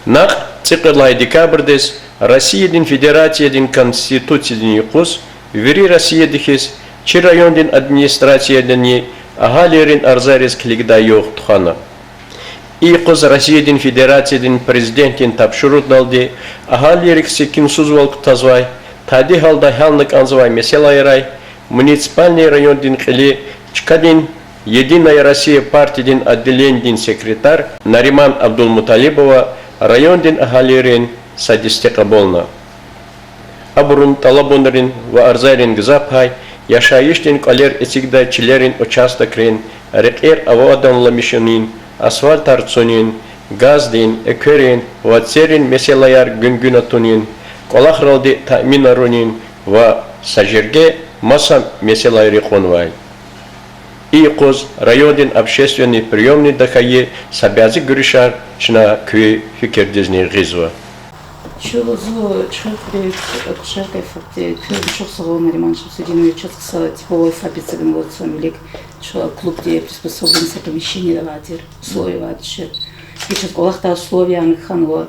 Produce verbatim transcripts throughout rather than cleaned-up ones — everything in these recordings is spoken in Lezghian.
Накь цӀикьвед лагьай декабрдиз Россиядин Федерациядин Конституциядин юкъуз вири Россияда хьиз чи райондин администрациядани агьалийрин арзайриз килигдай югъ тухвана. И юкъуз Россиядин Федерациядин Президентдин тапшуругъдалди агьалийрик секинсузвал кутазвай, тади гьалда гьялна кӀанзавай месэлайрай муниципальный райондин кьили чкадин Единая Россия партиядин отделенидин секретарь Нариман Абдулмуталибова райондин агьалийрин са десте кьабулна. Абурун тӀалабунрин ва арзайрин гзаф пай яшайишдин кӀвалер эцигдай чилерин участокрин рекьер аваданламишунин, асфальтар цунин, газдин, экверин ва церин месэлаяр гуьнгуьна тунин, кӀвалахралди таъминарунин ва са жерге маса месэлайри кьунвай. И юкъуз райондин общественный приёмныйда хьайи са бязи гуьруьшар чна куь фикирдизни гъизва. Чун зун чухуьрик акушерка фапди, куьн вичивай сагъул, Нариман Шамсудинович, чаз хъсан тепловой фаб эцигнавай цун вилик, чун клубди приспособленный помещение авай тир, условия авай тушир. И чаз кӀвалахдай условияни хьанва.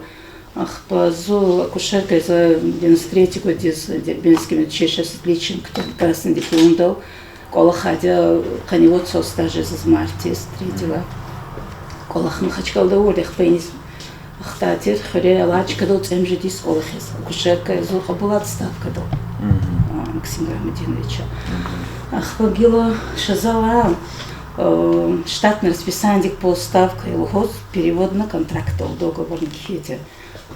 Ахпа зун акушерка я, девяносто третий годдиз Дербентский медучилищедиз отличник, красный дипломдал кӀвалахайди я, къанни вад йисалай стаж я заз мартдиз, третьего. КӀвалах Махачкъалада авурди, ахпа иниз хтайтир, хуьре алай чкадал цӀемуьжуьд йис кӀвалахиз. Акушерка я, зун кьабулайтӀа ставкадал, а, Максим Гайнутдиновича. Ахпа гила ша зала, э, штатный расписаниедик полставка я лугьуз, перевод на контрактдал, договорни кхьей тир.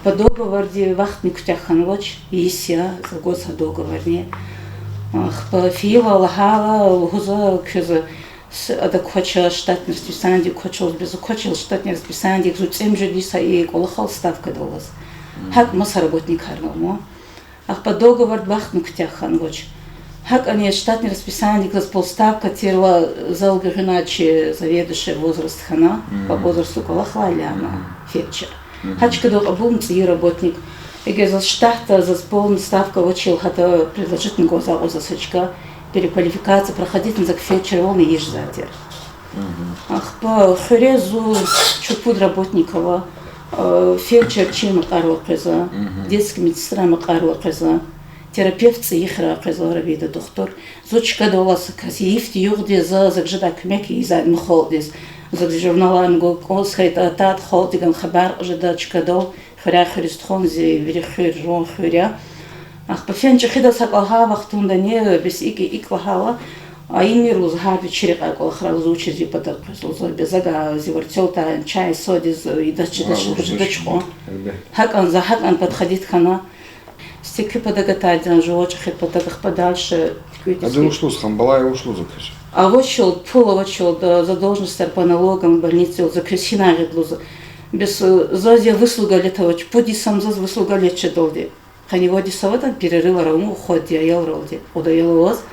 По договорди вахтни куьтягь хьанвач, йис я за гваз гьа договорни. Ахпа фейила лагьайла лугьузва квез, с-, ада квач, штатный расписаниедик квач лугьуз, бес квач, штатный расписаниедик зун цӀемуьжуьд йис и кӀвалахал ставкадал алаз. ГьакӀ маса работникар ава. Ахпа договорди вахтни куьтягь хьанвач. ГьакӀни штатный расписаниедик заз полставка тирла, зал гуьгъуьна чи заведующая возраст хьана, по возрасту кӀвалахлайла ана, фельдшер. Гьа чкадал кьабулна цӀийи работник. Эгер заз штатда заз полный ставка авачирла, гьада предложить гваз акьвазва са чка, переквалификация проходитьна, зак фельдшервални ийиз жезвай тир. Ахпа хуьре зун чун пуд работник ава, фельдшер чи макьарал къвезва, детский медсестра макьарал къвезва, терапевт цӀийи хуьряй къвезва, Равида духтур. Зун чкадал алай са кас я, йифди-югъди я, за, зак жедай куьмек ийизвай ман халкьдиз. Зак журналар гун кӀанз хьайитӀа, атайтӀа халкьдивай хабар жеда чкадал, хуьряй хуьруьз тухун зи вири хуьр, жуван хуьр я. Ахпа фена чӀехидаз гьакӀ лагьай вахтундани, бес икӀ, икӀ лагьайла, а, ийимир лугьуз гьарда чи рекьяй кӀвалахрал, зун вучиз ви патав къвез лугьузва, бес ага зи варцел тай чай-содиз, э, ийидач-жедач, жедач-кьван. ГьакӀан за, гьакӀан подходить хьана. Сифте куь патав атайди я, жуван чӀехи патав, ахпа дальше куьтиз. Ада вуч лугьуз, ханум, балаяр, вуч лугьузва квез? Авачирла, пул авачирла, за должностьар по налогам, больницаяр, за квез гьинай гъида лугьузва. Бес, э, заз я выслуга лет авач, пуд йис ам заз выслуга лет жедалди. Къанни вад йис аватӀани, перерывар авун, уходди аялралди, кьуд аял аваз.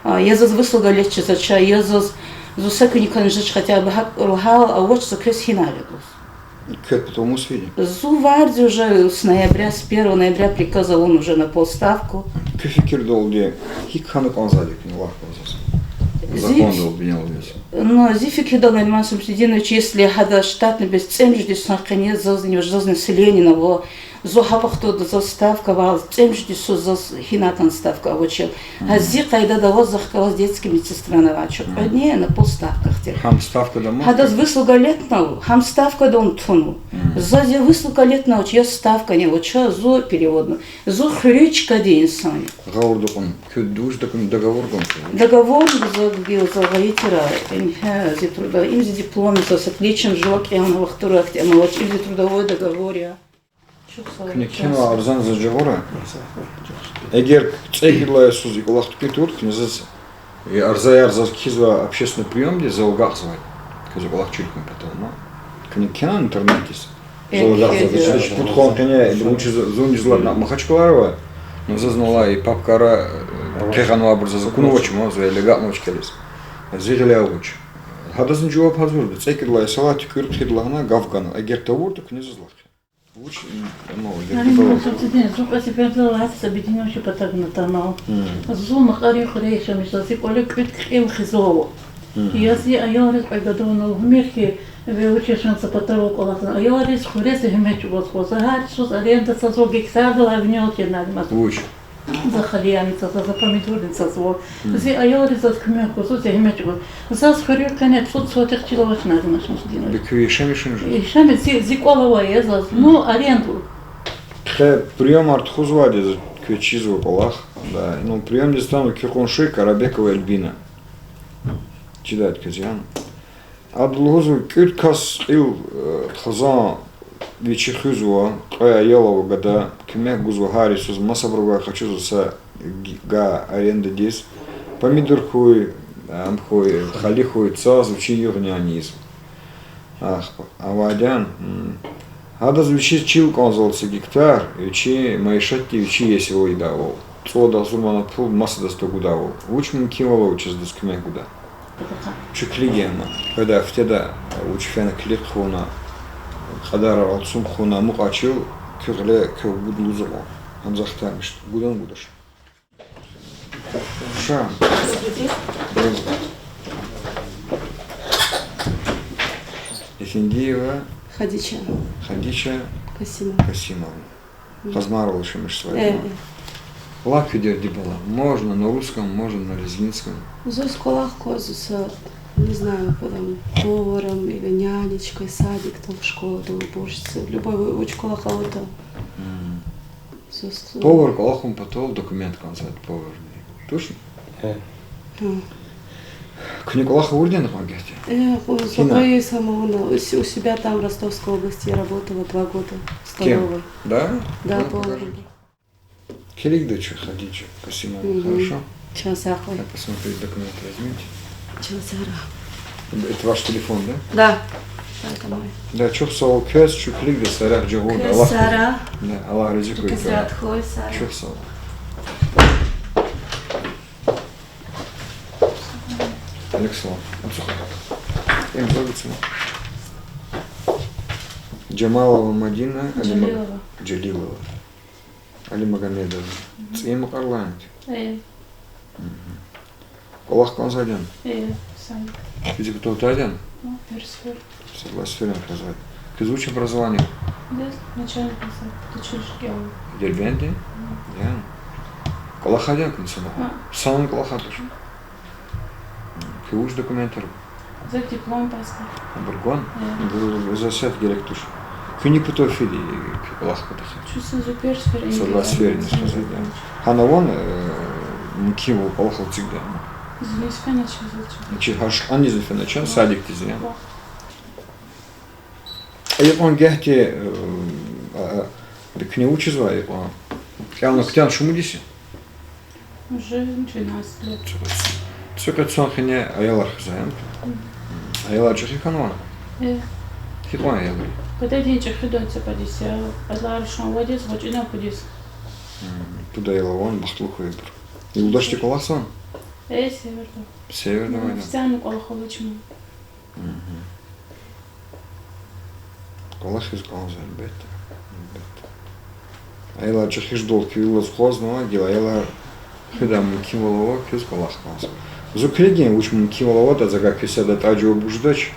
А, я заз выслуга лет жезвач, я заз, зун са куьникани жедач, хотя бы гьакӀ лагьайла авач, за квез гьинай гъида лугьуз. Квед патал мус фейиди? Зун варз уже с ноября, с первого ноября приказ авун уже на полставку. Куь фикирдалди, гьикӀ хьана кӀанзавайди я куьне лап кӀанзаваз? Зи закондал бинедалди. Ну, зи фикирдалди, Нариман Шамсудинович, если гьада штатный бес цӀемуьжуьд йисан къене зазни, заз населениени ава, зун гьа вахтунда заз ставка авайла, цӀемуьжуьд йисуз заз гьинайтӀани ставка авачир. Гьа зи къайдада аваз, захъ галаз детский медсестра авач. Кьведни на полставка хтир. Гьам ставкада ма? Гьадаз выслуга летнава, гьам ставкадани тунва. Заз я выслуга летнавач, я ставкани авач, зун переводна. Зун хуьруьн чкадин инсан я. Гъавурда кьуна. Куьн вуч документ, договор гана квез? Договор за гила, за гайитӀа, ингье, зи трудо-, им зи диплом, за с отличием жува кӀелна вахтунда ахьтин, амма вач, им зи трудовой договор я. Куьне кхьенвай арзани заз жагъура. Эгер цӀекӀуьд лагьай йисуз и кӀвалах туькӀуьр тавуртӀа, куьне заз, и арзаяр заз кхьизва общественный приёмдиз, зал агакьзавай. Квез кӀвалах чир хьун патал ма. Куьне кхьенва интернетдиз? Зал агакьзавай. Кхьиз пуд хван къене, вучиз зун низ лагьайтӀа Махачкъалада ава. Ну, заз налай и папкара, э, къе гъанвайбур заз акунвач ма, зун гьеле агакьнавач квез. Зи гъиле авач. Гьадазни жаваб гьазур я. ЦӀекӀуьд лагьай йисалай туькӀуьр хъийида лагьана гаф гана. Эгер тавуртӀа, куьне заз лагь. Вуч, м, ам, эгер... Гьа, Мурад Шамсудинович, зун кьве сеферда лагьайтӀа, са беденвиле патав гана атанва. Зун Макьарин хуьре яшамиш жезва, зи кӀвале кӀуьд кьил хизан ава. Я зи аялриз кьве гада авуна, лугьумир хьи, Ве вуч яшамиш я, са патав кӀвалахзава. Аялриз хуьре зегьмет чӀугваз хьуй. За гьар йисуз аренда цазва, гектардал авинел чирнадмаз. Вуч? За халияни цазва, за помидорни цазва. Зи аялриз заз куьмек гузва, зегьмет чӀугваз. Заз хуьруьн къене цӀуд сотых чил авачни, Назим Шамсудинович. Бик куь яшамиш я? Яшамиш, зи, зи кӀвал авай я заз. Ну, аренда. Къе приёмар тухузвайди я, квез чизва кӀвалах. Да, ну, приёмдиз атанва куь къунши Карабекова Эльбина. Чидайди квез яни? Ада лугьузва, кӀуьд кас кьил, э, хизан вичи хуьзва, кьве аял ава, гада, куьмек гузва гьар йисуз, масабурувай къачузва са г-, гьа арендадиз. Помидор хьуй, ам хьуй, хали хьуй, цаз вичин югъ-няни ийизва. Ахпа авайди я, м, гьадаз вичиз чил кӀанзавалда са гектар, вичин майишатдин вичи иеси ийидайвал. ЦӀувад агъзур манат пул масадаз тагудайвал. Вуч мумкинвал ава чаз адаз куьмек гуда? Чуькилиг я ам. Къведай гьафтеда вуч фена килиг хъувуна, кьадарар алцум хъувуна, амукьай чил куь гъиле квев гуда лугьузва. Гьамзахтармиш гудан гудач. Ша. Эфендиева Хадича. Хадича Касимовна. Касимовна. Къазмайрал яшамиш жезвайди я, э, да? Лап куь дерди бала. Можно на русском, можно на лезгинском. Заз кӀвалах кваз са, не знаю, там, поваром или нянечкой, садикда, школадал, уборщицей, любой вуч кӀвалах аватӀа. М. Заз. Повар кӀвалах авун патал документ кӀанзавайди поварни. Точно? Э. Куьне кӀвалах авурди я кьван гагьди? Э, ху-, Гьина? Сама вуна, у с-, у себя там в Ростовской области я работала два года в столовой. Кем? Да? Да, поваром. Килигда чи Хадича Касимовна, хорошо? Чан сагъ хьуй. Посмотрите, документы возьмите. Чан сагъ хьуй. Это ваш телефон, да? Да. Да, это мой. Да, чухсагъул квез, чуькилигда сарар жагъурда. Квез сара. Да, Аллагь рази хьуй. Чухсагъул. Алейкум салам. Ацукь. Им зор вицима. Жамалова Мадина, Алимаг-, Жалилова. Жалилова. Алимагомедова. Мгм. ЦӀийи Макьаралайни? Э. Мгм. КӀвалах кӀанзавайди яни? Э, садик. Физик аватайди яни? Ну, первый сфер. Первый сфер кӀанзавайди. Квез вуч образование? Да, начальник садика, училище кӀелна. Дербентди? Мгм. Я. КӀвалах авайди яни куьне санал? А. Санал кӀвалахда туш? Куь вуч документар? За диплом, паспорт. Абур гван? Э. Бу-, за сят герек туш. Куьне кутуфиди, куь кӀвалах кутахъ. Чу са зу первый сфер. Са лагьай сфер ингилисдин. Ингилисдин. Гьана ван, э, мумкинвал кӀвалахал эцигда. Зу низ фена чаз, чаз. Чи гьашкьаниз фена чаз, садикдиз, я? Ва. Икьван гагьди, э, а, а, куьне вучзава икьван? КӀелна куьтягьна шумуд йис я? Уже двенадцать лет. Цуькъвед-цуькъвед сан хине аялар хзаян. Мгм. Аялар чӀехи хьанвани? Э. Гьикьван аялар? Къведедин чӀехи дацападис я, аялар шанвадиз гъвечӀина пудиз. Мгм. Пуд аял авани, бахтлу хьуй абур. Юлдашди кӀвалахзавани? Э, Северда. Северда авайди я? Официально кӀвалах авач ман. Мгм. КӀвалахиз кӀанзава, гьелбетда, гьелбетда. Аялар чӀехи жедалди куьн вилелди акъвазнава, гила аялар хуьдай мумкинвал ава квез кӀвалах кӀанзава. Зун килигин вуч мумкинвал аватӀа, за гьакӀ квез сад атӀай жаваб гудач,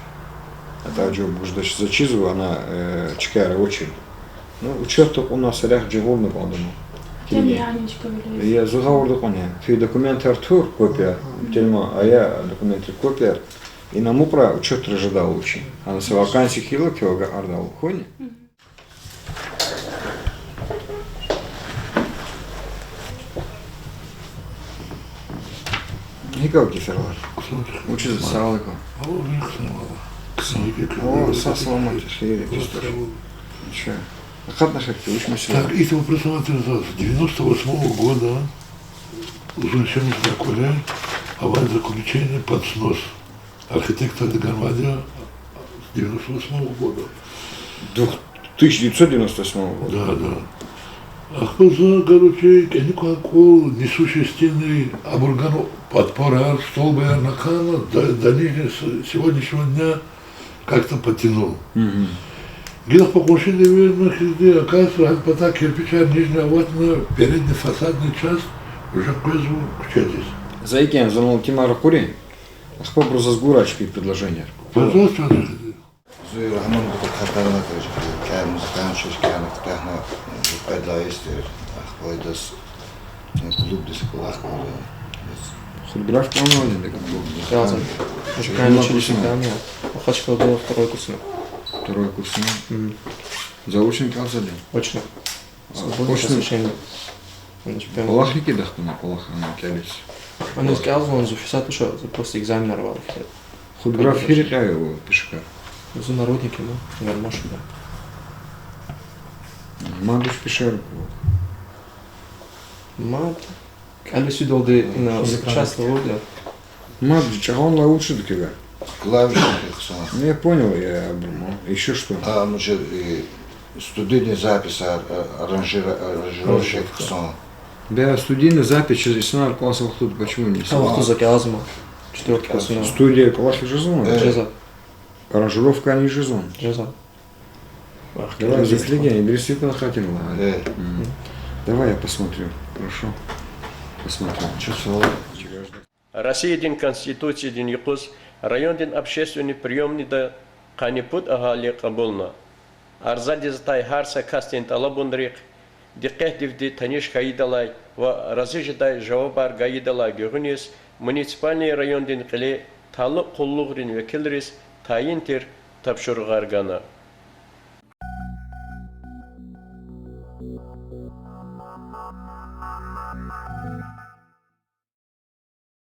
атӀай жаваб гудач, за чизва ана, э, чкаяр авачирди. Ну, учётда кьуна, сарар жагъурна кӀанда ман. Килигин. Там нянечка вилиз. Я, зун гъавурда кьуна. Куь документар тур, копия. Мгм. Тельма, ая документар копия. Ина амукьрай учётра жедайвал вичин. Ана са вакансия хьайила квевай агакьардайвал. Хьуни? Мгм. ГьикӀ я, Кесарвар? Вучиз сагъ икӀ? О, са саламат, хийир я, честно. Ничего. Акъатна хьайитӀа, вуч месэла? Так, это вопрос, с девяносто восьмого года, узуншемис акуре, авай заключение под снос. Архитектор ганвайди я с девяносто восьмого года. Двух-, тысяча девятьсот девяносто восьмого года. Да, да. Ахпа за, короче, кӀаник кван кӀвал, несущие стены, абур гана подпораяр, столбаяр накана, до, до нижнего с-, сегодняшнего дня как-то потянул. Мгм. Гила ахпа къуншидин вирна хьизди, оказывается, гьа пата кирпичар нижний аватна, передний фасадный часть уже къвезва куьчедиз. За икӀ яни, зун итимар ракъурин. Ахпа абуру заз гурай чпин предложенияр. Пожалуйста, заходи. Рагьман бутӀа хатарна тежи, кӀел музыкант шеш кӀелна кутягьна, кьвед лагьай йис тир, ахпа идаз, клубдиз кӀвалах кьуна. Худграф кӀелнавайди я, клуб? Кьазва. Музыкальный училище кӀелна. Махачкъалада второй курсна. Второй курсна. Заочно кӀелзавайди? Очно. Свободное посещение. КӀвалах гьикӀ ийида хтана, кӀвалах ана кӀелиз? Аниз кӀелзавани, зун фирсат туш, за просто экзаменар авай вахтунда. Худграф гьи рекьяй ава, пешекар? Зун народник я, гармошкада. Мад вуч пешекар ава? Мад кӀелиз фидалди ина часть авурди я. Мад чӀагъанлай вучда квевай? Клавишник хъсан. Ну, я понял, я обрумал. Ещё что? А, ну же, и студийный записар, а, аранжира-, аранжировщик хъсан. Бес студийный запись чиз инсанар кӀелзавай вахтунда почему не? А вахтунда за кӀелзама. Четвёртый классна. Студия кӀвалахиз жезвани? Жезва. Аранжировка ани жезвани? Жезва. Давай, Идрис, действительно хатирна лагьай. Давай я посмотрю. Хорошо. Посмотрю. Россиядин Конституциядин юкъуз райондин общественный приёмныйда къанни пуд агьали кьабулна. Арзадиз атай гьар са касдин тӀалабунрихъ дикъетдивди таниш хьайидалай ва рази жедай жавабар гайидалай гуьгъуьниз муниципальный райондин кьиле талукь къуллугърин векилриз тайин тир тапшуругъар гана.